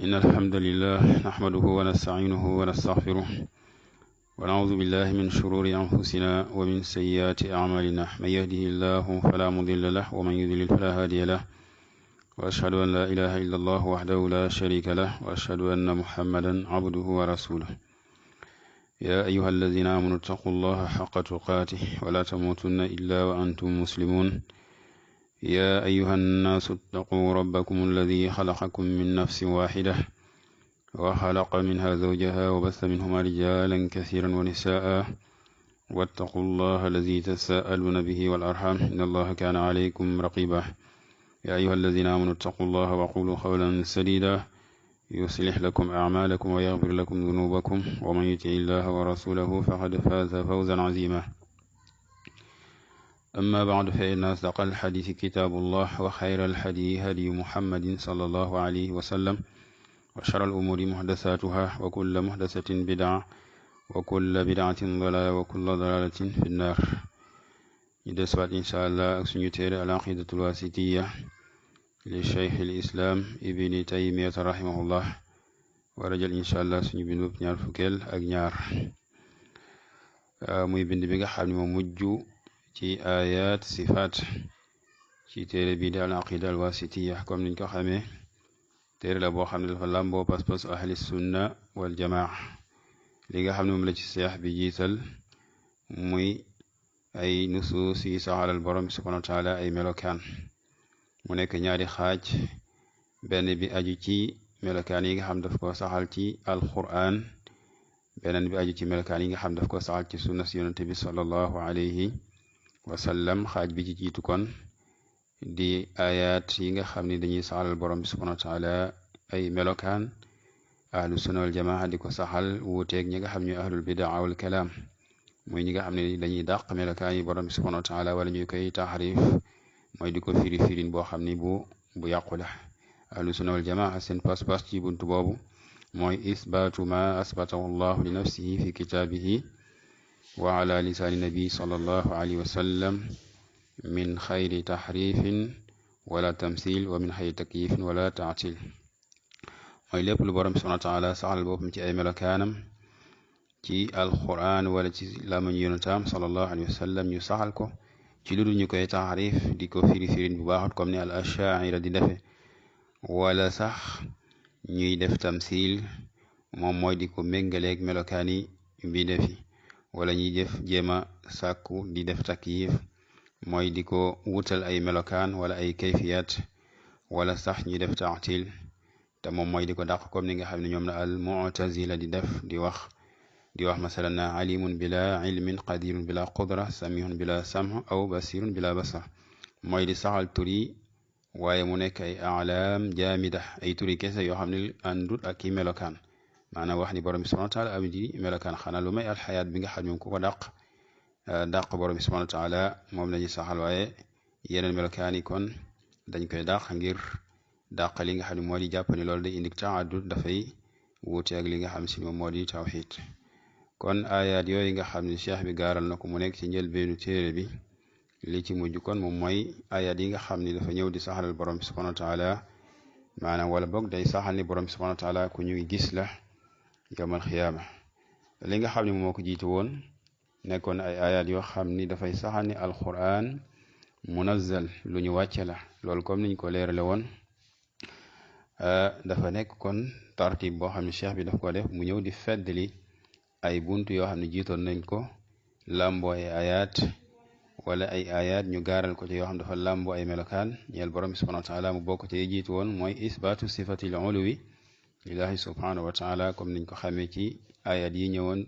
إن الحمد لله نحمده ونستعينه ونستغفره ونعوذ بالله من شرور أنفسنا ومن سيئات أعمالنا من يهده الله فلا مضل له ومن يضلل فلا هادي له وأشهد أن لا إله إلا الله وحده لا شريك له وأشهد أن محمدا عبده ورسوله يا أيها الذين آمنوا اتقوا الله حق تقاته ولا تموتن إلا وأنتم مسلمون يا أيها الناس اتقوا ربكم الذي خلقكم من نفس واحدة وخلق منها زوجها وبث منهما رجالا كثيرا ونساء واتقوا الله الذي تساءلون به والأرحام إن الله كان عليكم رقيبا يا أيها الذين آمنوا اتقوا الله وقولوا قولا سديدا يصلح لكم أعمالكم ويغفر لكم ذنوبكم ومن يطع الله ورسوله فقد فاز فوزا عظيما أما بعد فإن أصدق الحديث كتاب الله وخير الهدي هدي محمد صلى الله عليه وسلم وشر الأمور محدثاتها وكل محدثة بدعة وكل بدعة ضلالة وكل ضلالة في النار يدسوات إن شاء الله أكسن يتير العقيدة الواسطية للشيخ الإسلام ابن تيمية رحمه الله ورجل إن شاء الله سنو بن نيار فكيل ak ñaar muy bind bi nga xam ne moo mujj ci ayat sifaat ci téere bi di al aqida al wasitiya comme niñ ko xamee téere la boo xam ne dafa làmboo pas-pas ahli sunna wal jamaa li nga xam ne moom la ci seex bi jiital muy ay nusuus yi saxalal borom subhanahu wa taala ay melokaan mu nekk ñaari xaaj benn bi aju ci melokaan yi nga xam daf ko saxal ci alquran beneen bi aju ci melokaan yi nga xam daf ko saxal ci sunna si yonente bi sallallahu alayhi wasallam xaaj bi ci jiitu kon di ayat yi nga xam ne dañuy saxalal borom bi subhanahu wa taala ay melokaan ahlu sunna wal jamaa di ko saxal wuuteeg ñi nga xam ne ahlul bidaa wal kalaam mooy ñi nga xam ne dañuy dàq melokaan yi borom bi subhanahu wa taala wala ñuy koy taxrif mooy di ko firi firin boo xam ni bu yàqu la ahlu sunna wal jamaa seen pas-pas ci buntu boobu mooy isbaatu ma asbatahu llahu li nafsihi fi kitaabihi wa ala lisaani nabi sallallahu alayhi wa sallam min xayri taxrifin wala tamsil wa min xayri takyifin wala taatil mooy lépp lu borom subhanahu wa taala saxal boppam ci ay melokaanam ci alquran wala ci lamañu yonentaam sallallahu alayhi wa sallam ñu saxal ko ci lu dul ñu koy taxrif di ko firi firin bu baaxut comme ni al ashaira di defe wala sax ñuy def tamsil moom mooy di ko méngaleeg melokaani bi defi wala ñuy def jéema sàkku di def takyif mooy di ko wutal ay melokaan wala ay kayfiyat wala sax ñuy def taatil te moom mooy di ko dàq comme ni nga xam ne ñoom la al mu'tazila di def di wax masalan alimun bila ilmin qadirun bila qudra samihun bila sam aw basirun bila basar mooy di saxal tur yi waaye mu nekk ay alaam jaamida ay turi kese yoo xam ne àndut ak i melokaan maanaam wax ni borom bi subhanahu wa taala am di melokaan xanaa lu may alxayaat bi nga xam ne moom ku ko dàq borom bi subhanahu wa taala moom la ñuy saxal waaye yeneen melokaan yi kon dañ koy dàq ngir dàq li nga xam ne moo di jàpp ne loolu day indi taaddud dafay wuute ak li nga xam si moom moo di tawxiid kon ayaat yooyu nga xam ne cheikh bi gaaral na ko mu nekk ci njëlbeenu téere bi li ci mujj kon moom mooy ayaat yi nga xam ni dafa ñëw di saxalal borom bi subhanahu wa taala maanaam wala boog day saxal ni borom bi subhanahu wa taala ku ñuy gis la yawmal xiyaama li nga xam ne moo ko jiitu woon nekkoon ay ayaat yoo xam ni dafay saxal ni alquran munazzal lu ñu wàcce la loolu comme niñ ko leerale woon dafa nekk kon tartib boo xam ne cheikh bi daf ko def mu ñëw di feddli ay buntu yoo xam ne jiitoon nañ ko làmboo ay ayat wala ay ayat ñu gaaral ko ci yoo xam ne dafa làmboo ay melokaan ñeel borom bi subhanahu wa taala mu bokk ci jiitu woon mooy isbaatu sifatil uluwi lillahi subhanahu wa taala comme niñ ko xamee ci ayat yi ñëwoon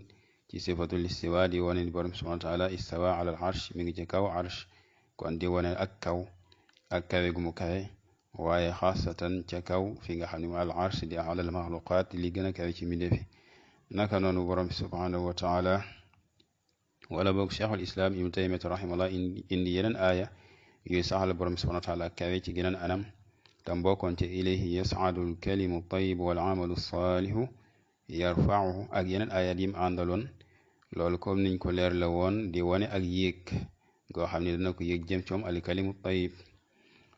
ci sifatul istiwa di wane ni borom bi subhanahu wa taala istawa ala al arsh mi ngi ci kaw arsh kon di wane ak kawe gu mu kawe waaye xaasatan ca kaw fi nga xam ne al arsh di ala al maxluqaat li gën a kawe ci mbindeefi naka noonu borom bi subhanahu wa taala wala boog cheikhul islam ibnu taymiyata rahimahullah indi yeneen aaya yuy saxal borom bi subhanahu wa taala kawe ci geneen anam tam bokkoon ci ilayhi yas'adu al kalimu tayyib wal amalu saalihu yarfa'uhu ak yeneen aayat yim àndaloon loolu comme niñ ko leer la woon di wane ak yéeg goo xam ne dana ko yéeg jëm ci moom al kalimu tayyib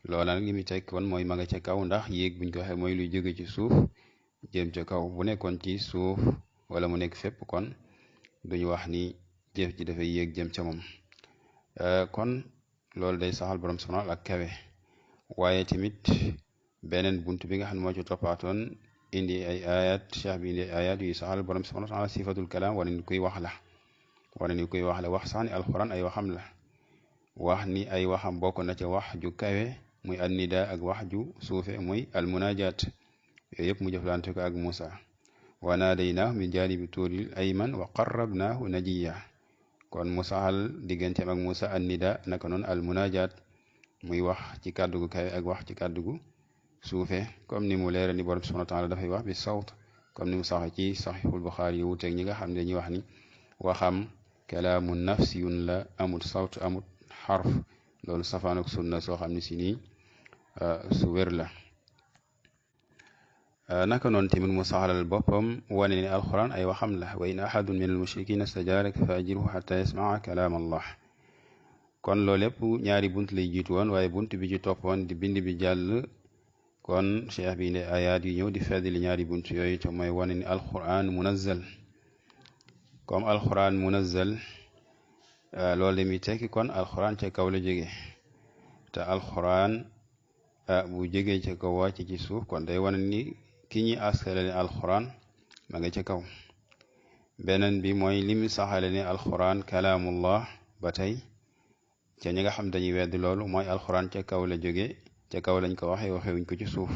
loola nag li muy tekk woon mooy ma nga ca kaw ndax yéeg buñ ko waxee mooy luy jóge ci suuf jëm ca kaw bu nekkoon ci suuf wala mu nekk fépp kon duñu wax ni jëf ji dafay yéeg jëm ca moom kon loolu day saxal borom subhanahu ak kawe waaye tamit beneen bunt bi nga xam ne moo ci toppaatoon indi ay ayat cheikh bi indi ay ayat yuy saxal borom subhanahu wa taala sifatul kalaam wane ni kuy wax la wax sax ni alquran ay waxam la wax ni ay waxam bokk na ca wax ju kawe muy annida ak wax ju suufe muy almunajat yooyu yëpp mu jëflante ko ak Musa wa naadaynaahu min jaanibi tuuril ayman wa qarrabnaahu najiya kon mu saxal digganteem ak Musa annida naka noonu almunajat muy wax ci kàddu gu kawe ak wax ci kàddu gu suufe comme ni mu leera ni borom subhanahu wa taala dafay wax bi sawt comme ni mu saxe ci saxiixul Buxaari yi wuuteeg ñi nga xam ne dañuy wax ni waxam kalaamu nafsiyun la amut sawt amut xarf loolu safaan ak sunna soo xam ne si nii su wér la naka noonu tamit mu saxalal boppam wane ni alquran ay waxam la wa in ahadun min almushrikina stajaaraka fa ajirhu xata yasmaa kalaam allah kon loolu lépp ñaari bunt lay jiitu woon waaye bunt bi ci toppoon di bind bi jàll kon cheikh bi ne ayaat yu ñëw di feddali ñaari bunt yooyu te mooy wane ni alquran munazzal comme alquran munazzal loolu li muy tekki kon alquran ca kaw la jóge te alquran bu jógee ca kaw wàcc ci suuf kon day wane ni ki ñi askalale alquran ma nga ca kaw beneen bi mooy lim saxale ne alquran kalaamullah ba tey ca ñi nga xam dañuy wedd loolu mooy alquran ca kaw la jóge ca kaw lañ ko waxewuñ ko ci suuf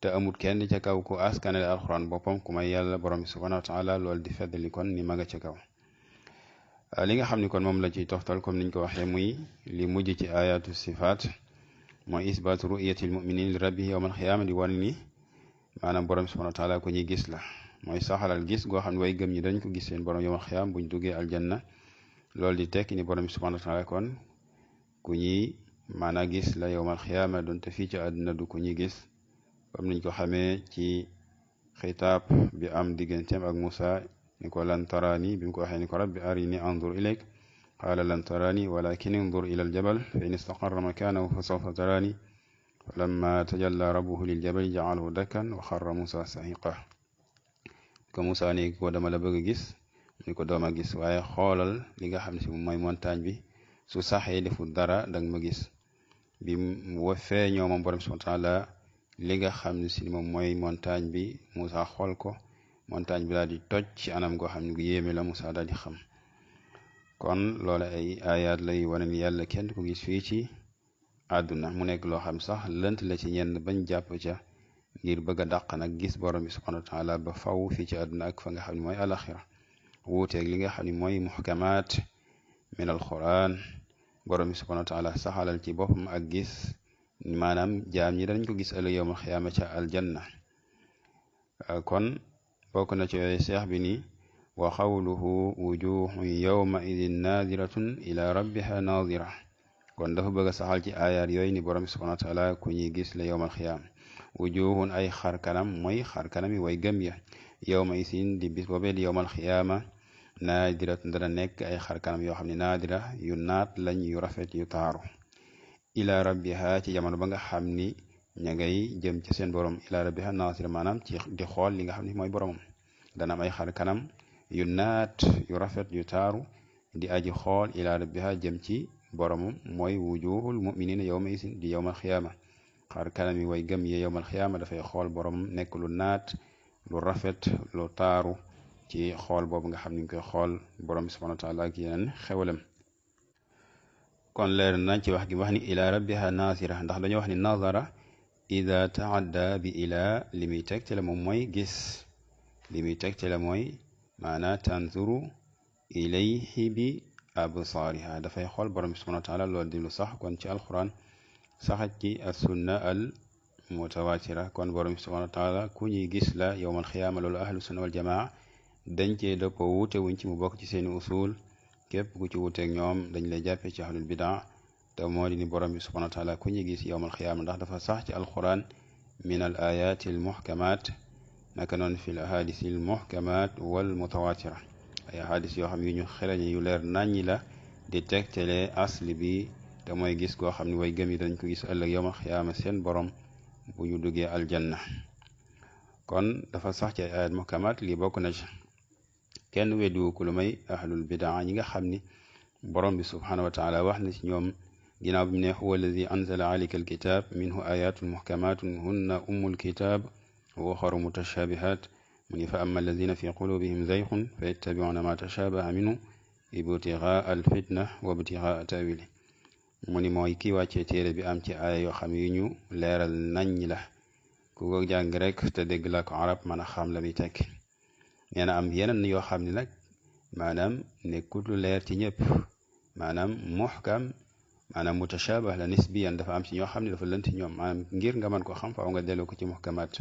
te amut kenn ca kaw ku askanale alquran boppam ku may yàlla borom bi subhanahu wa taala loolu di feddali kon ni ma nga ca kaw li nga xam ni kon moom la ciy toftal comme niñ ko waxee muy li mujj ci ayatu sifaat mooy isbaatu ru'yatil muminin li rabbihi yawmal xiyaama di wane ni maanaam borom subhanahu wa taala ko ñuy gis la mooy saxalal gis goo xam ne way gëm ñi dañ ko gis seen borom yawmal xiyaama buñ duggee aljanna loolu di tekki ni borom subhanahu wa taala kon ku ñuy maanaa gis la yawmal xiyaama donte fii ci àdduna du ko ñuy gis comme niñ ko xamee ci xitaab bi am digganteem ak Musa ni ko lan taraani bi mu ko waxee ni ko rabbi arini anzur ilayk qaala lan taraani walakin inzur ila aljabal fa in istaqarra makanahu fa sawfa taraani falamma tajalla rabbuhu liljabali ja'alahu dakkan wa xarra Musa sahiqa ko Musa ni ko dama la bëgg a gis mu ni ko dooma gis waaye xoolal li nga xam ne si moom mooy montagne bi su saxee deful dara danga ma gis bi mu feeñoo moom borom subhanahu wa taala li nga xam ne si moom mooy montagne bi Musa xool ko montagne bi daal di toj ci anam goo xam ne gu yéeme la Musa daal di xam kon loola ay ayaat lay wane ni yàlla kenn ko gis fii ci àdduna mu nekk loo xam sax lënt la ci ñenn bañ jàpp ca ngir bëgg a dàq nag gis borom bi subhanahu wa taala ba faw fii ci àdduna ak fa nga xam ne mooy alaxira wuuteeg li nga xam ne mooy muhkamaat min alquran borom bi subhanahu wa taala saxalal ci boppam ak gis maanaam jaam ñi dañ ko gis ëllëg yawmal xiyaama ca aljanna kon bokk na ci yooyu seex bi ni wa xawluhu wujuhun yawma idin naadiratun ila rabbiha naadira kon dafa bëgg a saxal ci ayaat yooyu ni borom bi subhanahu wa taala ku ñuy gis la yawmal xiyaama wujuhun ay xar kanam mooy xar kanam yi way gëm ya yawma isin di bis boobee di yawmal xiyaama naadiratun dana nekk ay xar kanam yoo xam ne naadira yu naat lañ yu rafet yu taaru ila rabbiha ci jamono ba nga xam ni ña ngay jëm ci seen borom ila rabbiha naasira maanaam ci di xool li nga xam ne mooy boromam dana am ay xar kanam yu naat yu rafet yu taaru di aji xool ila rabbiha jëm ci boromam mooy wujuhul muminina yawma isin di yawmal xiyaama xar kanam yi way gëm yi yawmal xiyaama dafay xool boromam nekk lu naat lu rafet lu taaru ci xool boobu nga xam ni ñu koy xool borom bi subhanahu wa taala ak yeneen xewalam kon leer nañ ci wax gi wax ni ila rabbiha naasira ndax dañoo wax ni nazara ida taadda bi ila li muy tegtale moom mooy gis li muy tegtale mooy maanaa tanzuru ilayhi bi absaariha dafay xool borom bi subhanahu wa taala loolu di lu sax kon ci alquran saxat ci assunna al mutawatira kon borom bi subhanahu wa taala ku ñuy gis la yowmal xiyaama loolu ahlu sunna wal jamaa dañ cee dëppoo wuute wuñ ci mu bokk ci seeni usul képp ku ci wuuteeg ñoom dañ lay jàppee ci ahlul bidaa te moo di ni borom bi subhanahu wa taala ku ñuy gis yowmal xiyaama ndax dafa sax ci alquran min al ayati al muhkamat naka noonu fi l ahadisi al muhkamat wal mutawatira ay ahadis yoo xam yu ñu xelañe yu leer naññi la di tegtale asli bi te mooy gis goo xam ne way gëm yi dañ ko gis ëllëg yowmal xiyaama seen borom bu ñu duggee aljanna kon dafa sax ci ay ayat muhkamaat lii bokk na ci kenn weddiwu ku lu may ahlul bidaa ñi nga xam ni borom bi subhanahu wa taala wax na ci ñoom ginnaaw bi mu ne huwa alladi anzala alayka alkitab minhu ayatun muhkamatun hunna ummul kitab wa uxaru mutashabihat mu ni fa amma alladina fi qulubihim zayxun fa yattabiuna ma tashabaha minhu ibtigaa alfitna wa ibtigaa tawili mu ni mooy kii wàccee téere bi am ci aaya yoo xam yu ñu leeral nañ la ku ko jàng rek te dégg la ko arab mën a xam la muy tekki nee na am yeneen yoo xam ne nag maanaam nekkut lu leer ci ñëpp maanaam muhkam maanaam mutashabah la nisbiyan dafa am ci ñoo xam ne dafa lënt ñoom maanaam ngir nga mën ko xam faaw nga delloo ko ci muhkamaat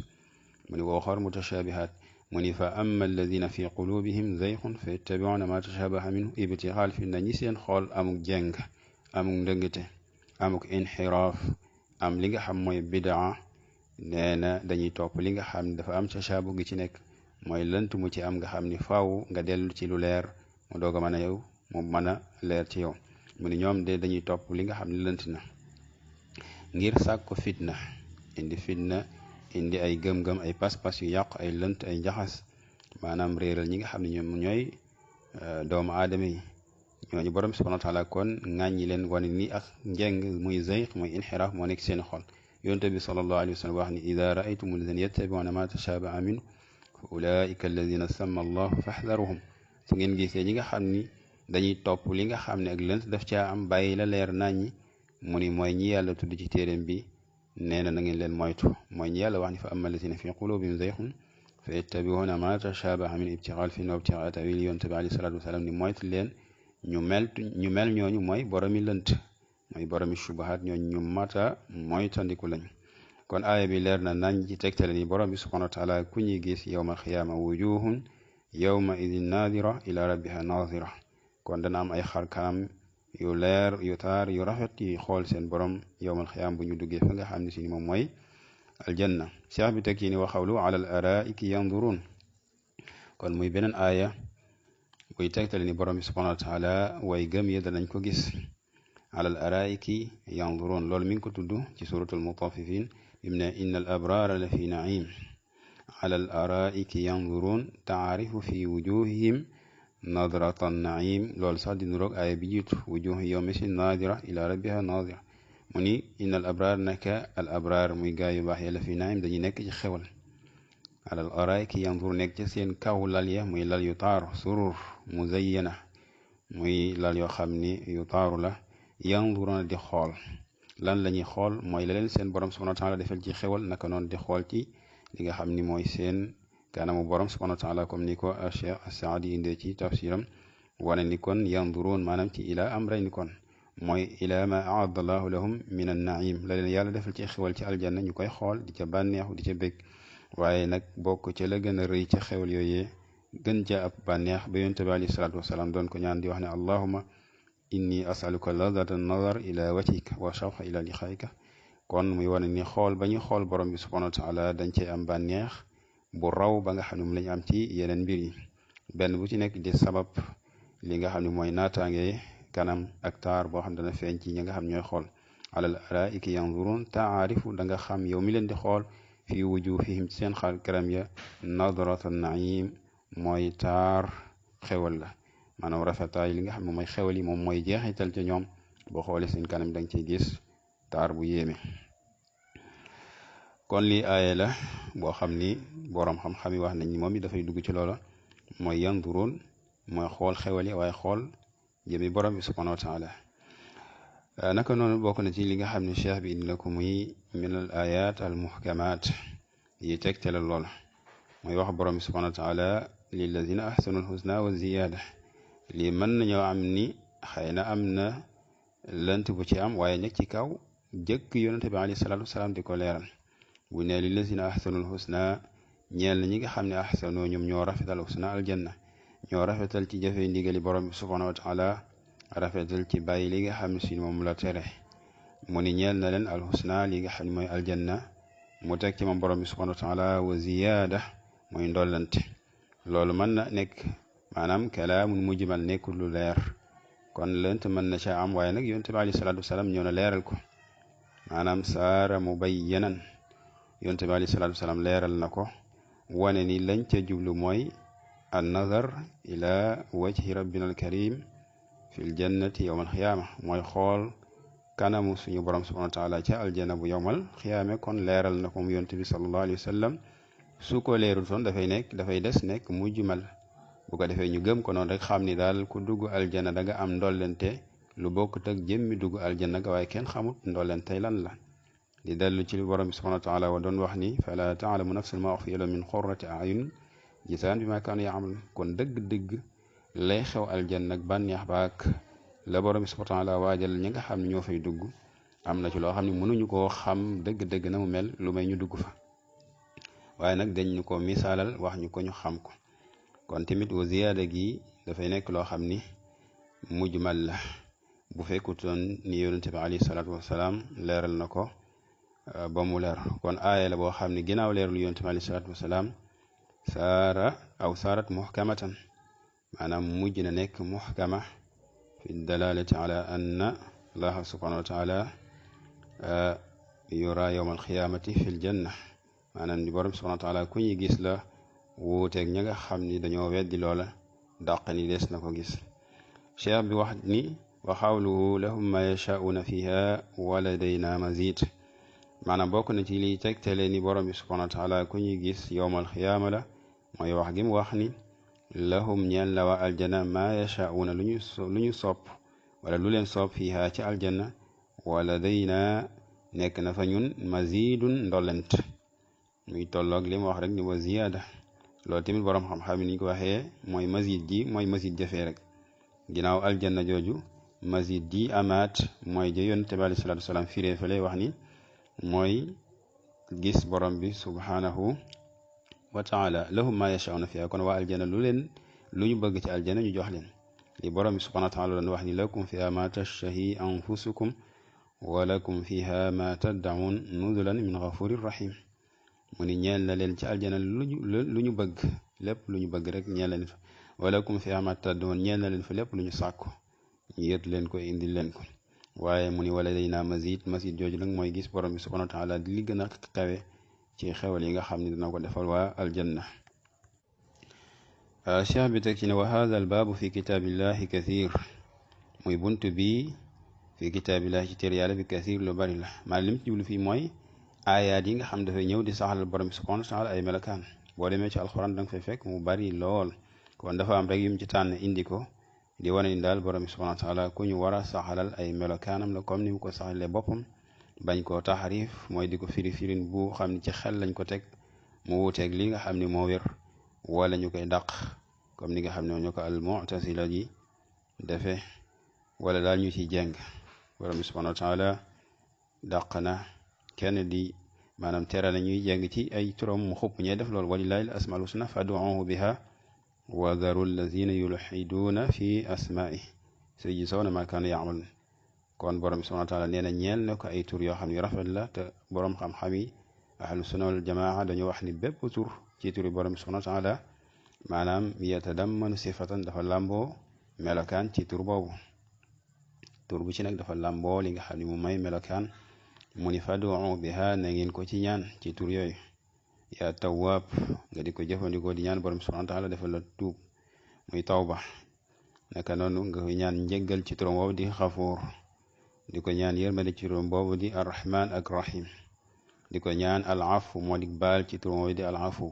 mu ni wooxoor mutashabihat mu ni fa amma alladina fi qulubihim zayxun fa yattabiuna ma tashabaha minhu ibtigaa alfitna ñi seen xool amuk jeng amuk ndëngte amuk inxiraaf am li nga xam mooy bidaa nee na dañuy topp li nga xam ne dafa am tashabu gi ci nekk mooy lënt mu ci am nga xam ni faaw nga dellu ci lu leer mu doog a mën a yow mu mën a leer ci yow mu ni ñoom de dañuy topp li nga xam ne lënt na ngir sàkku fitna indi ay gëm-gëm ay pas-pas yu yàqu ay lënt ay njaxas maanaam réeral ñi nga xam ne ñoom ñooy doomu aadama yi ñooñu borom subhanahu wa taala kon ŋàññi leen wane ni ak njeng muy zayq muy inxiraaf moo nekk seen xol yonte bi sallallahu alayhi wa sallam wax ni ida raaytum alladina yattabiuna ma tashabaha minhu fa ulaika alladina samma allahu faxdaruhum su ngeen gisee ñi nga xam ni dañuy topp li nga xam ne ak lënt daf caa am bàyyi la leer naññi mu ni mooy ñi yàlla tudd ci téeréem bi nee na ngeen leen moytu mooy ñi yàlla wax ni fa amma alladina fi qulubihim zayxun fa yattabiuna ma tashabaha min ibtigaa alfitna wa ibtigaa tawili yonte bi alayhi salatu wasalaam ni moytu leen ñu mel ñooñu mooy boromi lënt mooy boromi shubahat ñooñu ñu mata moytandiku lañ kon aaya bi leer na nañ ci tegtale ni borom bi subhanahu wa taala ku ñuy gis yawma xiyaama wujuhun yawma idin nadira ila rabbiha nadira kon dana am ay xar kanam yu leer yu taar yu rafet yi xool seen borom yawmal xiyaam bu ñu duggee fa nga xam ne si ni moom mooy aljanna cheikh bi teg ci ni wa xawlu ala al araiki yanzurun kon muy beneen aaya buy tegtale ni borom bi subhanahu wa taala way gëm yi danañ ko gis ala al araiki yanzurun loolu mi ngi ko tudd ci suratul mutaffifin bim ne inna al abrara la fi naim ala al araiki yanzurun taarifu fi wujuhihim nadratan naim loolu sax di nuroog aaya bi jiitu wujuhu yawmisin nadira ila rabbiha nadira mu ni inna al abrar naka al abrar muy gaay yu baax ya la fi naim dañuy nekk ci xewal ala al araiki yanzur nekk ci seen kaw lal ya muy lal yu taaru surur muzayyana muy lal yoo xam ni yu taaru la yanzuruna di xool lan la ñuy xool mooy la leen seen borom subhanahu wa taala defal ci xewal naka noonu di xool ci li nga xam ni mooy seen kanamu borom subhanahu wa taala comme ni ko Cheikh Saadi indee ci tafsiram wane ni kon yanzurun maanaam ci ila amrayni kon mooy ila ma aadda allahu lahum min an naim la leen yàlla defal ci xewal ci aljanna ñu koy xool di ca bànneexu di ca bég waaye nag bokk ca la gën a rëy ca xewal yooyee gën ca ab bànneex ba yonent bi alayhi salaatu wasalaam doon ko ñaan di wax ne allahuma inni asaluka ladata nazar ila wajhika wa shawqa ila liqaika kon muy wane ni xool ba ñu xool borom bi subhanahu wa taala dañ cey am bànneex bu raw ba nga xam ne moom lañu am ci yeneen mbir yi benn bu ci nekk di sabab li nga xam ne mooy naataange kanam ak taar boo xam ne dana feeñ ci ñi nga xam ñooy xool alal araiki yanzurun taarifu da nga xam yow mi leen di xool fi wujuhihim ci seen xar karam ya nadrata naim mooy taar xewal la maanaam rafetaay li nga xam ne mooy xewal yi moom mooy jeexital ca ñoom boo xoolee seen kanam da nga ciy gis taar bu yéeme kon lii aaye la boo xam ni boroom xam-xam yi wax nañ ni moom it dafay dugg ci loola mooy yanzurun mooy xool xewal yi waaye xool jëmi borom bi subhanahu wa taala naka noonu bokk na ci li nga xam ne cheikh bi indi na ko muy min al ayat al muhkamat yi tegtale loola mooy wax borom bi subhanahu wa taala lilladina ahsanu al husna wa ziyada lii mën nañoo am ni xëy na am na lënt bu ci am waaye nekk ci kaw jëkk yonente bi alayhi salaatu wasalaam di ko leeral bu ne lilladina ahsanul husna ñeel na ñi nga xam ne ahsano ñoom ñoo rafetal husna aljanna ñoo rafetal ci jëfe ndigali borom bi subhanahu wa taala rafetal ci bàyyi li nga xam ne si moom la tere mu ni ñeel na leen alhusna li nga xam ne mooy aljanna mu teg ci moom borom bi subhanahu wa taala wa ziyaada mooy ndollante loolu mën na nekk maanaam kalaamun mujmal nekkul lu leer kon lënt mën na ca am waaye nag yonent bi alayhi salaatu wasalaam ñëw na leeral ko maanaam saara mubayyanan yonent bi alayhi salaatu wasalaam leeral na ko wane ni lañ ca jublu mooy an nazar ila wajhi rabbina al karim fil jannati yowmal xiyaama mooy xool kanamu suñu borom subhanahu wa taala ca aljanna bu yowmal xiyaame kon leeral na ko mu yonent bi sallallahu alayhi wa sallam su ko leerul toon dafay des nekk mujmal bu ko defee ñu gëm ko noonu rek xam ni daal ku dugg aljanna da nga am ndollente lu bokkut ak jëmmi dugg aljanna ga waaye kenn xamut ndollentey lan la di dellu ci borom bi subhanahu wa taala wa doon wax ni fala taalamu nafsun ma uxfiya lahum min qurrati ayun jazaan bi ma kaanu ya'maluun kon dëgg-dëgg lay xew aljanna ak bànneex baak la borom bi subhanahu wa taala waajal ñi nga xam ne ñoo fay dugg am na ci loo xam ne mënuñu koo xam dëgg-dëgg na mu mel lu may ñu dugg fa waaye nag dañ ñu ko misaalal wax ñu ko ñu xam ko kon tamit wa ziyaada gi dafay nekk loo xam ni mujmal la bu fekkutoon ni yonente bi alayhi salaatu wasalaam leeral na ko ba mu leer kon aaya la boo xam ne ginnaaw leerul yonente bi alayhi salaatu wasalaam saarat muhkamatan maanaam mujj na nekk muhkama fi dalalati ala anna allaha subhanahu wa taala yura yowma alqiyamati fi ljanna maanaam ni borom subhanahu wa taala ku ñuy gis la wuuteeg ña nga xam ni dañoo weddi loola dàq ni des na ko gis cheikh bi wax ni wa xawluhu lahum ma yashaa'una fiha wa ladayna mazid maanaam bokk na ci liy tegtale ni borom bi subhanahu wa taala ku ñuy gis yowmal xiyaama la mooy wax gi mu wax ni lahum ñeel la waa aljana ma yashaa'una lu ñu sopp wala lu leen sopp fiha ci aljanna wa ladayna nekk na fa ñun mazidun ndollent muy tolloog li mu wax rek ni wa ziyaada loolu tamit borom xam-xam ni ñu ko waxee mooy mazid ji mooy mazid jafee rek ginnaaw aljanna jooju mazid ji amaat mooy ja yonent bi alayhi salaatu wasalaam firee fale wax ni mooy gis borom bi subhanahu wa taala lahum ma yashauna fiha kon waa aljanna lu ñu bëgg ci aljanna ñu jox leen li borom bi subhanahu wa taala doon wax ni lakum fiha ma tashtahi anfusukum wa lakum fiha ma tad'un nuzulan min ghafurir rahim mu ni ñeel na leen ci aljana lu ñu bëgg lépp lu ñu bëgg rek ñeel na leen fa walakum fiha ma tad'un ñeel na leen fa lépp lu ñu sàkku ñu yët leen ko indil leen ko waaye mu ni wala day naa mazid jooju nag mooy gis borom bi subhanahu wa taala di li gën a kawe ci xewal yi nga xam ne dina ko defal waa aljanna cheikh bi teg ci ne wa hadha al baabu fi kitaabillahi kathir muy bunt bi fi kitaabillahi ci téere yàlla bi kathir lu bari la maa lim ci jublu fii mooy aayaat yi nga xam dafay ñëw di saxalal borom bi subhanahu wa taala ay melakaan boo demee ci alxuraan da nga fay fekk mu bari lool kon dafa am rek yum ci tànn indi ko di wane ni daal borom bi subhanahu wa taala ku ñu war a saxalal ay melokaanam la comme ni mu ko saxalee boppam bañ koo taxarif mooy di ko firin bu xam ne ci xel lañ ko teg mu wuuteeg li nga xam ne moo wér wala ñu koy dàq comme ni nga xam ne ñu ko al mu'tazila ji defe wala daal ñu ciy jeng borom bi subhanahu wa taala dàq na kenn di maanaam tere na ñuy jeng ci ay turam mu xupp ñee def loolu walillahi al asmaul husna fad'uhu biha wa daru allazina yulhiduuna fi asma'i sayujzawna ma kaanu ya'malun kon borom bi subhanahu wa taala nee na ñeel na ko ay tur yoo xam ne yu rafet la te borom xam-xam yi ahlu sunna wal jamaa dañoo wax ni bépp tur ci turi borom bi subhanahu wa taala maanaam yatadammanu sifatan dafa làmboo melokaan ci tur boobu tur bu ci nag dafa làmboo li nga xam ne mu may melokaan mu ni fad'u biha na ngeen ko ci ñaan ci tur yooyu yaa tawwaab nga di ko jëfandikoo di ñaan borom subhanahu wa taala defal la tuub muy tawba naka noonu nga koy ñaan njëggal ci turam boobu di xafuur di ko ñaan yërmande ci turam boobu di arrahman ak rahim di ko ñaan al afu moo di baal ci turam boobu di al afu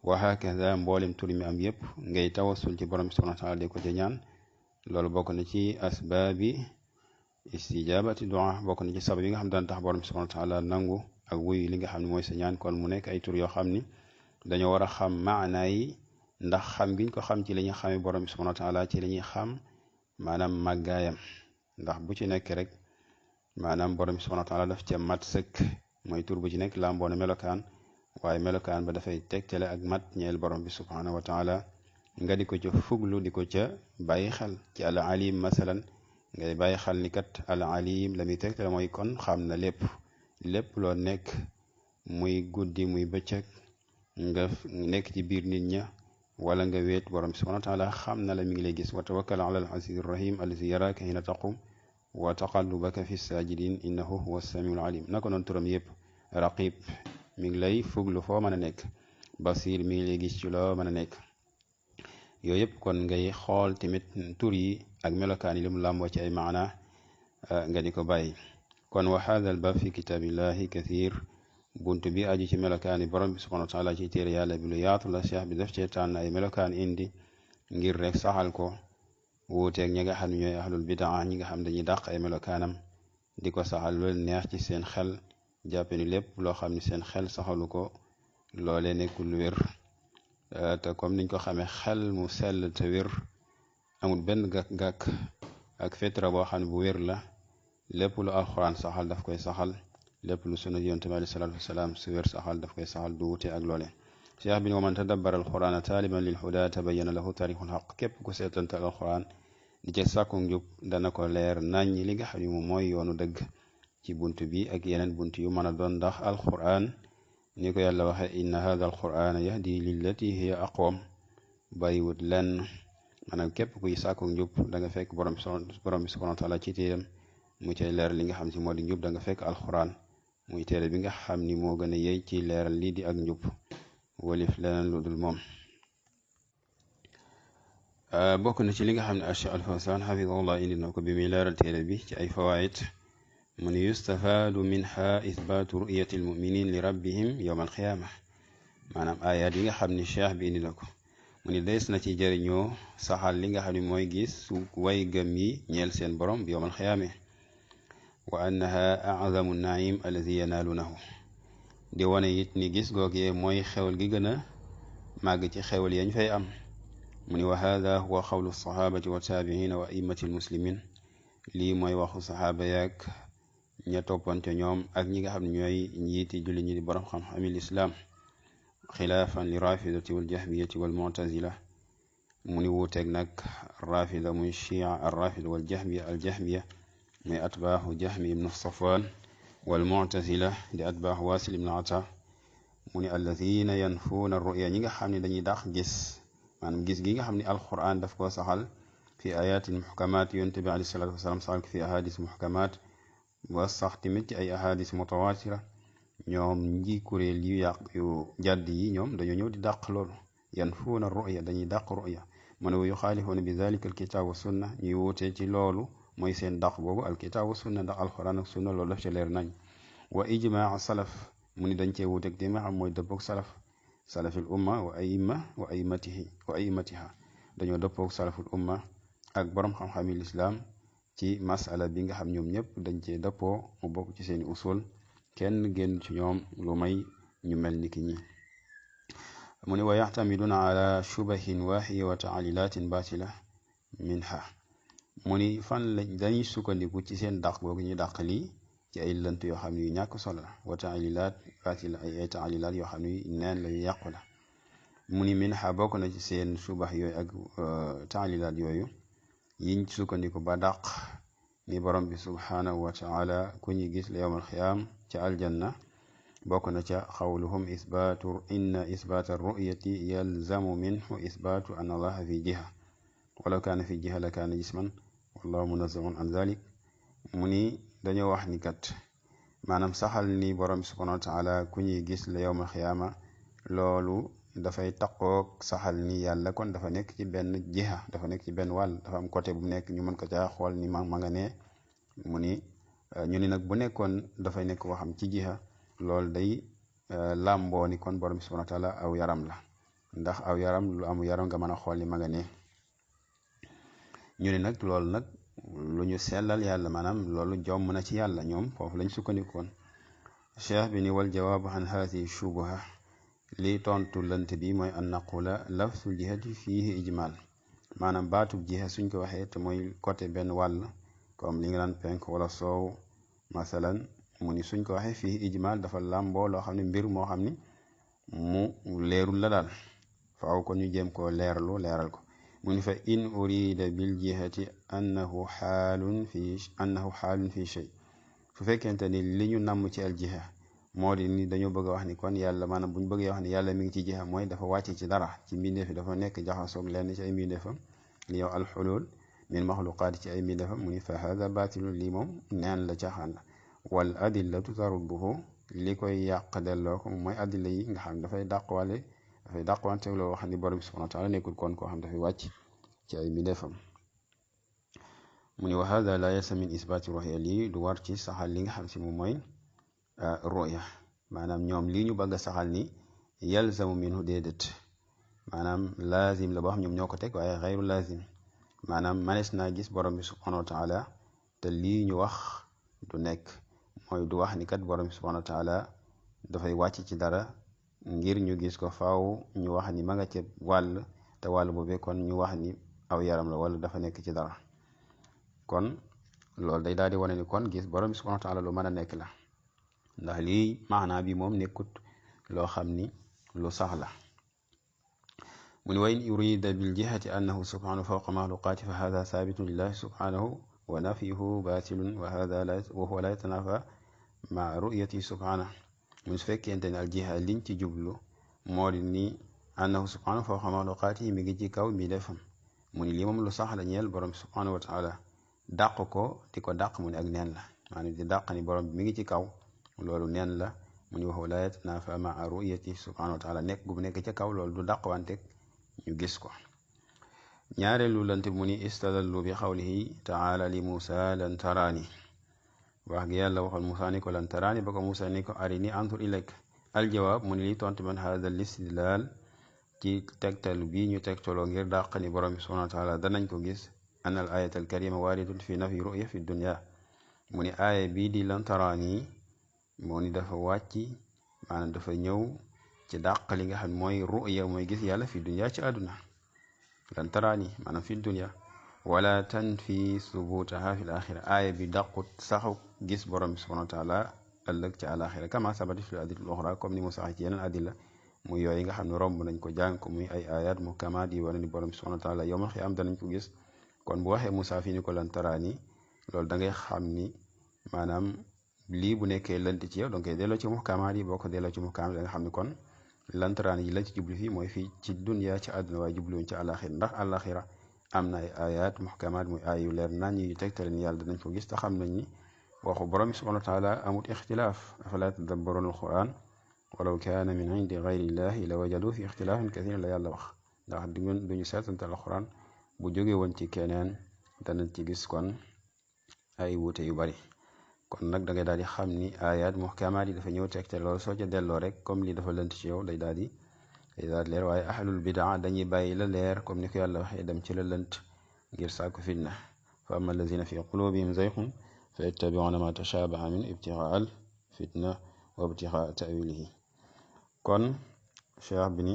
wa hakaza mboolem tur mi am yëpp ngay tawassul ci borom subhanahu wa taala di ko ci ñaan loolu bokk na ci asbaabi istijabati du'a bokk na ci sabab yi nga xam daan tax borom subhanahu wa taala nangu ak wuyu li nga xam ne mooy sa ñaan kon mu nekk ay tur yoo xam ni dañoo war a xam maanaa yi ndax xam giñ ko xam ci la ñuy xamee borom subhanahu wa taala ci la ñuy xam maanaam màggaayam ndax bu ci nekk rek maanaam borom subhanahu wa taala daf ca mat sëkk mooy tur bu ci nekk làmboona melokaan waaye melokaan ba dafay tegtale ak mat ñeel borom bi subhanahu wa taala nga di ko ca fuglu di ko ca bàyyi xel ci al alim masalan ngay bàyyi xel ni kat al alim la muy tegtale mooy kon xam na lépp loo nekk muy guddi muy bëccëg nga nekk ci biir nit ña wala nga weet borom bi subhanahu wa taala xam na la mi ngi lay gis wa tawakkal ala al aziz rahim allazi yaraka hina taqum wa taqallubaka fi sajidin innahu huwa samiul alim naka noonu turam yëpp raqib mi ngi lay fuglu foo mën a nekk basir mi ngi lay gis ci loo mën a nekk. yooyu yëpp kon ngay xool tamit tur yi ak melokaan yi li mu làmboo ci ay maana nga di ko bàyyi. kon wa hadha al bab fi kitaabillahi kathir bunt bi aju ci melokaan yi borom bi subhanahu wa taala ci téere yàlla bi lu yaatu la. cheikh bi def cee tànn ay melokaan indi ngir rek saxal ko wuuteeg ñi nga xam ne ñooy ahlul bidaa ñi nga xam dañuy dàq ay melokaanam di ko saxal loolu neex ci seen xel jàppe ni lépp loo xam ne seen xel saxalu ko loolee nekkul lu wér. te comme niñ ko xamee xel mu sell te wér amul benn gàkk-gàkk ak fitra boo xam ne bu wér la. lépp lu alquran saxal daf koy saxal, lépp lu sunna yonent bi alayhi salaatu wasalaam su wér saxal daf koy saxal du wute ak loole. cheikh bi wa man tadabbara alqurana taaliban lil huda tabayyana lahu tariqul haq. képp ku seetantal alquran di ca sàkku njub dana ko leer nañ li nga xam ne moom mooy yoonu dëgg ci bunt bi ak yeneen bunt yu mën a doon. ndax alquran ni ko yàlla waxe inna hadha alqurana yahdi lillati hiya aqwam bàyyiwut lenn. maanaam képp kuy sàkku njub da nga fekk borom bi subhanahu wa taala ci téeram mu cay leer li nga xam si moo di njub da nga fekk alquran muy téere bi nga xam ni moo gën a yey ci leeral lii di ak njub walif leneen lu dul moom. bokk na ci li nga xam ne Cheikh Al Fawzan xafidahullah indi na ko bi muy leeral téere bi ci ay fawaid mu ni yustafaadu minha ithbaatu ru'yati almuminin li rabbihim yowma alqiyaama. maanaam ayaat yi nga xam ni cheikh bi indi na ko mu ni des na ci jëriñoo saxal li nga xam ne mooy gis su way gëm yi ñeel seen borom bi yowma alqiyaama wa annaha azamu naim alladi yanaalunahu. di wane it ni gis googee mooy xewal gi gën a màgg ci xewal yañ fay am. mu ni wa hada huwa xawlu sahabati wa taabiina wa aimati almuslimin. lii mooy waxu saxaaba yaag ña toppante ñoom ak ñi nga xam ne ñooy njiiti julli ñi di borom xam-xami lislaam xilaafan li rafidati wal jahmiyati wal mu'tazila. mu ni wuuteeg nag rafida muy chia al rafida wal jahmiya al jahmiya muy atbaaxu jahmi ibnu safwan wal mu'tazila di atbaaxu wasil ibnu ata. mu ni alladina yanfuuna ruya ñi nga xam ne dañuy dàq gis maanaam gis gi nga xam ne alquran daf koo saxal fi ayatin muhkamat yonent bi alayhi salatu wasalaam saxal ko fi ahadis muhkamat ba sax tamit ci ay ahadis mutawatira. ñoom nji kuréel yu yàq yu jàdd yi ñoom dañoo ñëw di dàq loolu yanfuuna ruya dañuy dàq ruya. mu ne wa yuxaalifuuna bi dalika alkitab wa sunna ñuy wuutee ci loolu mooy seen dàq boobu alkitab wa sunna ndax alquran ak sunna loolu daf ca leer nañ. wa ijmaa salaf mu ni dañ cee wuuteeg te nga xam mooy dëppoog salafil umma wa aimatiha dañoo dëppoog salaful umma ak borom xam-xami lislaam ci masala bi nga xam ñoom ñëpp dañ cee dëppoo mu bokk ci seeni usul kenn génn ci ñoom lu may ñu mel ni ki ñi. mu ne wa yaxtamiduna ala shubahin waahiya wa taalilatin batila minha. mu ni fan lañ dañuy sukkandiku ci seen dàq googu ñu dàq lii ci ay lënt yoo xam ne yu ñàkk solo la wa taalilat batila ay taalilat yoo xam ne neen la yu yàqu la. mu ni minha bokk na ci seen subax yooyu ak taalilat yooyu yiñ sukkandiku ba dàq ni borom bi subhanahu wa taala ku ñu gis la yowmal xiyaam ca aljanna. bokk na ca xawluhum inna isbaata ruyati yalzamu minhu isbaatu an allaha fi jiha walaw kaana fi jiha la kaana jisman wallahu munazzahun an zalik. mu ni dañoo wax ni kat maanaam saxal ni borom bi subhanahu wa taala ku ñuy gis la yowmal xiyaama loolu dafay taqoog saxal ni yàlla kon dafa nekk ci benn jiha dafa nekk ci benn wàll dafa am côté bu nekk ñu mën ko caa xool ni ma nga ne. mu ni ñu ni nag bu nekkoon dafay nekk koo xam ci jiha loolu day làmboo ni kon borom bi subhanahu wa taala aw yaram la ndax aw yaram lu amu yaram nga mën a xool ni ma nga ne. ñu ni nag loolu nag lu ñu sellal yàlla maanaam loolu jomm na ci yàlla ñoom foofu lañ sukkandikoon. cheikh bi ni wal jawaabu an haati shubha lii tontu lënt bi mooy an naqula lafsul jihati fiihi ijmal. maanaam baatub jiha suñ ko waxee te mooy côté benn wàll comme li nga naan penk wala soow masalan. mu ni suñ ko waxee fii ijmal dafa làmboo loo xam ne mbir moo xam ni mu leerul la daal faaw ko ñu jéem koo leeral ko. mu ni fa in urida bil jihati annahu xaalun fi shay. fu fekkente ni li ñu namm ci al jiha moo di ni dañoo bëgg a wax ni kon yàlla maanaam buñ bëggee wax ni yàlla mi ngi ci jiha mooy dafa wàcc ci dara ci mbindeef yi dafa nekk jaxasoog lenn ci ay mbindeefam li yow alxulul min maxluqaati ci ay mbindeefam. mu ni fa hada batilun lii moom neen la caaxaan la. wal adillatu tarudduhu li koy yàq delloo ko mooy adilla yi nga xam dafay dàqwale dafay dàqwante loo wax ni borom bi subhanahu wa taala nekkul kon koo xam dafay wàcc ci ay mbindeefam mu ni wa hada la yalzam min isbaati ruya lii du war ci saxal li nga xam si moom mooy ruya maanaam ñoom lii ñu bëgg a saxal ni yalzamu minhu déedét maanaam laazim la boo xam ñoom ñoo ko teg waaye xayru laazim maanaam manees naa gis borom bi subhanahu wa taala te lii ñu wax du nekk mooy du wax ni kat borom bi subhanahu wa taala dafay wàcc ci dara ngir ñu gis ko faaw ñu wax ni ma nga ca wàll te wàll boobee kon ñu wax ni aw yaram la wala dafa nekk ci dara kon loolu day daal di wane ni kon gis borom bi subhanahu wa taala lu mën a nekk la ndax lii maanaa bi moom nekkut loo xam ni lu sax la mu ni wa in urida bil jihati annahu subhanahu fawqa maxluqaati fa hada saabitun lillahi subhanahu wa nafyuhu batilun wa huwa la yatanafa ma ru'yati subhanahu mu su fekkente ne al jiha liñ ci jublu moo di ni annahu subhanahu fawqa maxluqaati mi ngi ci kaw mi defam mu ni lii moom lu sax la ñeel borom subhanahu wa taala dàq ko di ko dàq mu ni ak neen la maanaam di dàq ni borom bi mi ngi ci kaw loolu neen la mu ni waxu la yatanafa ma ru'yati subhanahu wa taala nekk gu nekk ca kaw loolu du dàq wante ñu gis ko ñaareelu lant mu ni istadallu bi xawlihi taala li Musa lan taraani wax gi yàlla waxal Musa ni ko lan taraani ba ko Musa ni ko arini antur ilayk aljawaab mu ni li tontu man hada listidlaal ci tegtal bii ñu tegtaloo ngir dàq ni borom bi subhanahu wa taala danañ ko gis an al ayat al karima waridun fi nafi ruya fi dunya mu ni aaya bii di lan taraani moo ni dafa wàcc maanaam dafa ñëw ci dàq li nga xam mooy ruya mooy gis yàlla fi dunya ci àdduna lan taraani maanaam fi dunya wala tanfi subutaha fi l axira aaya bi dàqut saxu gis borom bi subhanahu wa taala ëllëg ci àlaxira kama sabati fi adil uxra comme ni mu sax ci yeneen adilla muy yooyu nga xam ne romb nañ ko jàng ko muy ay ayat muhkamaat yi wane ni borom bi subhanahu wa taala yowmal xiyaam danañ ko gis kon bu waxee Musaa fi ni ko lan taraani loolu da ngay xam ni maanaam lii bu nekkee lënt ci yow donc delloo ci muhkamaat yi boo ko delloo ci muhkamaat da nga xam ni kon lan taraani yi la ci jublu fii mooy fii ci dunya ci àdduna waaye jubluwuñ ci àlaxira ndax àlaxira am na ay ayat muhkamaat muy ay yu leer nañ yu tegtale ni yàlla danañ ko gis te xam nañ ni waxu borom bi subhanahu wa taala amut ixtilaaf afalaa tadabbaruuna alquran walaw kaana min indi gayrillahi la wajadu fi ixtilaafin kathiran la yàlla wax ndax duñu seetantal alquran bu jóge woon ci keneen danañ ci gis kon ay wuute yu bari kon nag da ngay daal di xam ni ayat muhkamaat yi dafa ñëw tegtale loolu soo ca delloo rek comme li dafa lënt ci yow day daal di leer waaye ahlul bidaa dañuy bàyyi la leer comme ni ko yàlla waxee dem ci la lënt ngir sàkku fitna fa amma allazina fi qulubihim zayxun fa yattabiuna ma tashabaha min ibtigaa al fitna wa ibtigaa tawilihi kon cheikh bi ni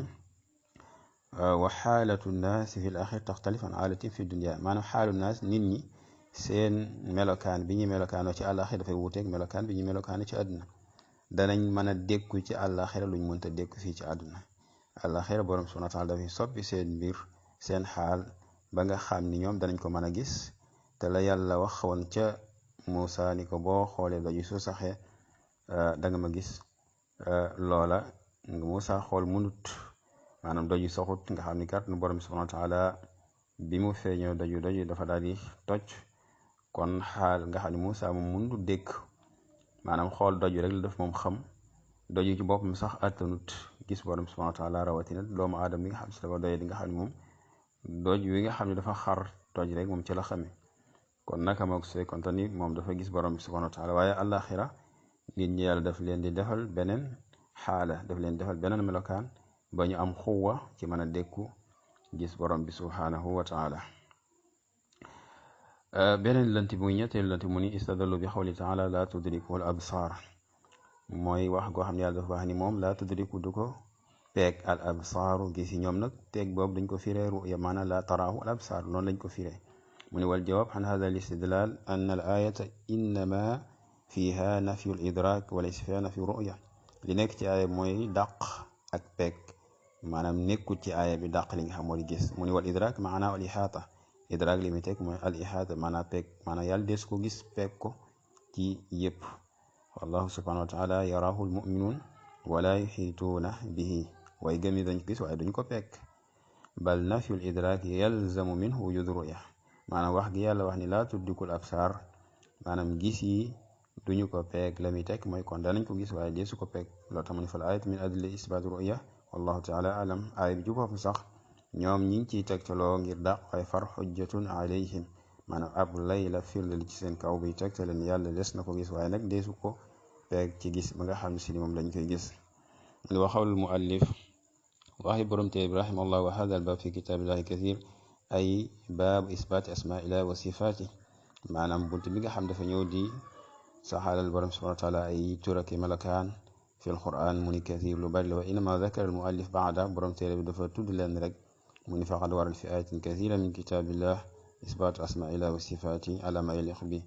wa xaalatu nnaasi fi l axir taxtalif an xaalatin fi dunia maanaam xaalu naas nit ñi seen melokaan bi ñu melokaanoo ci àllaaxira dafay wuuteeg melokaan bi ñu melokaanoo ci àdduna danañ mën a dékku ci àllaaxira luñ mënta dékku fii ci àdduna àllaaxira borom subhaanahu wa taala dafay soppi seen mbir seen xaal ba nga xam ni ñoom danañ ko mën a gis te la yàlla wax woon ca Muusa ni ko boo xoolee daju su saxee da nga ma gis loola Muusa xool munut maanaam doju saxut nga xam ni kat nu borom subhanahu wa taala bi mu feeñoo doju dafa daal di toj kon xaal nga xam ne Muusa moom munut dégg maanaam xool doju rek la def moom xam doju ci boppam sax attanut gis borom subhanahu wa taala rawatina doomu aadama mi nga xam si dafa doye di nga xam ne moom doj wi nga xam ne dafa xar toj rek moom ci la xamee kon naka moog su fekkoon ni moom dafa gis borom bi subhanahu wa taala waaye àllaaxira nit ñi yàlla daf leen di defal beneen xaala daf leen defal beneen melokaan ba ñu am xuwa ci mën a dékku gis borom bi subhanahu wa taala beneen lanti muy ñetteelu lanti mu ni istadallu bi xawli taala la tudriku al absar mooy wax goo xam ne yàlla dafa wax ni moom la tudriku du ko peeg al absaaru gis yi ñoom nag teeg boobu dañ ko firee ruya maanaam la taraahu al absar noonu lañ ko firee mu ni wal jawaab an hada al istidlal an al ayata innama fiha nafyu al idrak wa laysa fiha nafyu ruya li nekk ci aaya mooy dàq ak peeg maanaam nekkul ci aaya bi dàq li nga xam moo di gis mu ni wal idrak maanaa al ihaata idrak li muy teg mooy al ihaata maanaam peeg maanaam yàlla des ko gis peeg ko ci yëpp wallahu subhanahu wa taala yaraahu al muminuun wala yuxiituuna bihi way gëm yi dañ ko gis waaye duñ ko peeg bal nafyu al idrak yalzamu minhu wujud ruya maanaam wax gi yàlla wax ni laa tuddikul absaar maanaam gis yi duñu ko peeg la muy teg mooy kon danañ ko gis waaye deesu ko peeg loolu tax mu ne fal ayat min adli isbaat ruya wallahu taala alam. aay bi ju bopp sax ñoom ñi ngi ciy tegtaloo ngir dàq waaye far xujjatun alayhim maanaam ab lay la firndeel ci seen kaw buy tegtale ni yàlla des na ko gis waaye nag deesu ko peeg ci gis ba nga xam ne si ni moom lañ koy gis. wa xawlul muallif waxi borom téere bi rahimahullah wa hada al bab fi kitabillahi kathir ay baabu isbaati asmaillah wa sifaati maanaam bunt bi nga xam dafa ñëw di saxaalal borom subhanahu wa taala ay turaki malakaan fi l quran mu ni kathir lu bari la wa innama dakara al muallif baada borom téere bi dafa tudd leen rek mu ni faqad waral fi ayatin kathira min kitabillah isbaatu asmaillah wa sifaati ala ma yaliq bi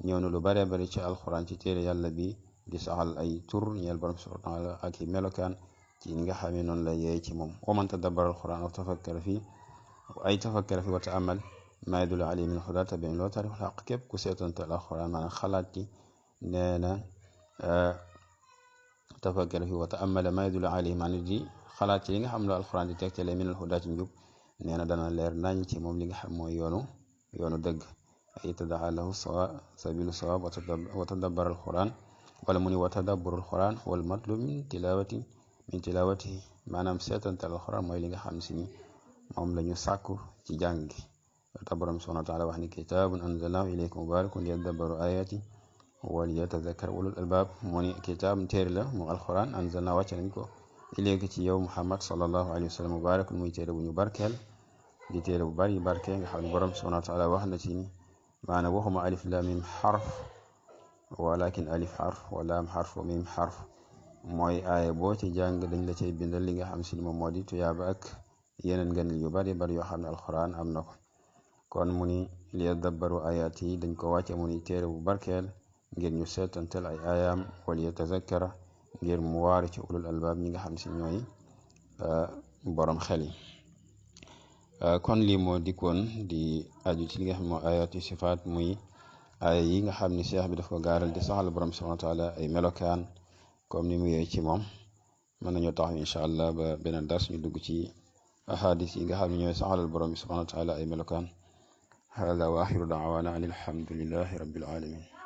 ñëw na lu bare bari ci alquran ci téere yàlla bi di saxal ay tur ñeel borom subhanahu wa taala ak i melokaan ci nga xamee noonu la yeey ci moom wa man tadabbara alquran aw tafakkara fi wa ta'ammal ma yadullu alayhi min huda tabi'in loo tarixul xaq képp ku seetantal alquran maanaam xalaat ci nee na tafakkara fi wa ta'ammala ma yadullu alayhi maanaam di xalaat ci li nga xam ne alquran di tegtale min huda ci njub nee na dana leer nañ ci moom li nga xam mooy yoonu dëgg ay tadaa lahu sabilu sawab wa tadabbara alquran wala mu ni wa tadabburul quran wal matlub min tilawati maanaam seetantal alquran mooy li nga xam si ni moom la ñu sàkku ci jàng gi ta borom subhanahu wa taala wax ni kitaabun anzalnahu ilaykum mubarakun liyadabbaru ayati wal yatadhakkar ulul albab mu ni kitaab téere la mu alquran anzalna wàcce nañ ko ilayka ci yow muhammad sallallahu alayhi wa sallam mubarakun muy téere bu ñu barkeel di téere bu bari barke nga xam ne borom subhanahu wa taala wax na ci ni maanaam waxuma alif lam mim xarf walakin alif xarf wa laam xarf wa mim xarf mooy aaya boo ci jàng dañ la cay bindal li nga xam si ni moom moo di tuyaaba ak yeneen ngëneel yu bari yoo xam ne alquran am na ko kon mu ni liyadabbaru ayaat yi dañ ko wàcce mu ni téere bu barkeel ngir ñu seetantal ay aayaam wal yatazakkara ngir mu waari ci ulul albaab ñi nga xam si ñooy borom xel yi. kon lii moo dikkoon di aju ci li nga xam moo ayaatu sifaat muy aaya yi nga xam ni cheikh bi daf ko gaaral di saxal borom subhanahu wa taala ay melokaan comme ni mu yee ci moom mën nañoo taxaw incha allah ba beneen dars ñu dugg ci ahadis yi nga xam ne ñooy saxalal borom bi subhanahu wa taala ay melokaan hada wa axiru daawaana an alhamdulillahi rabbil alamin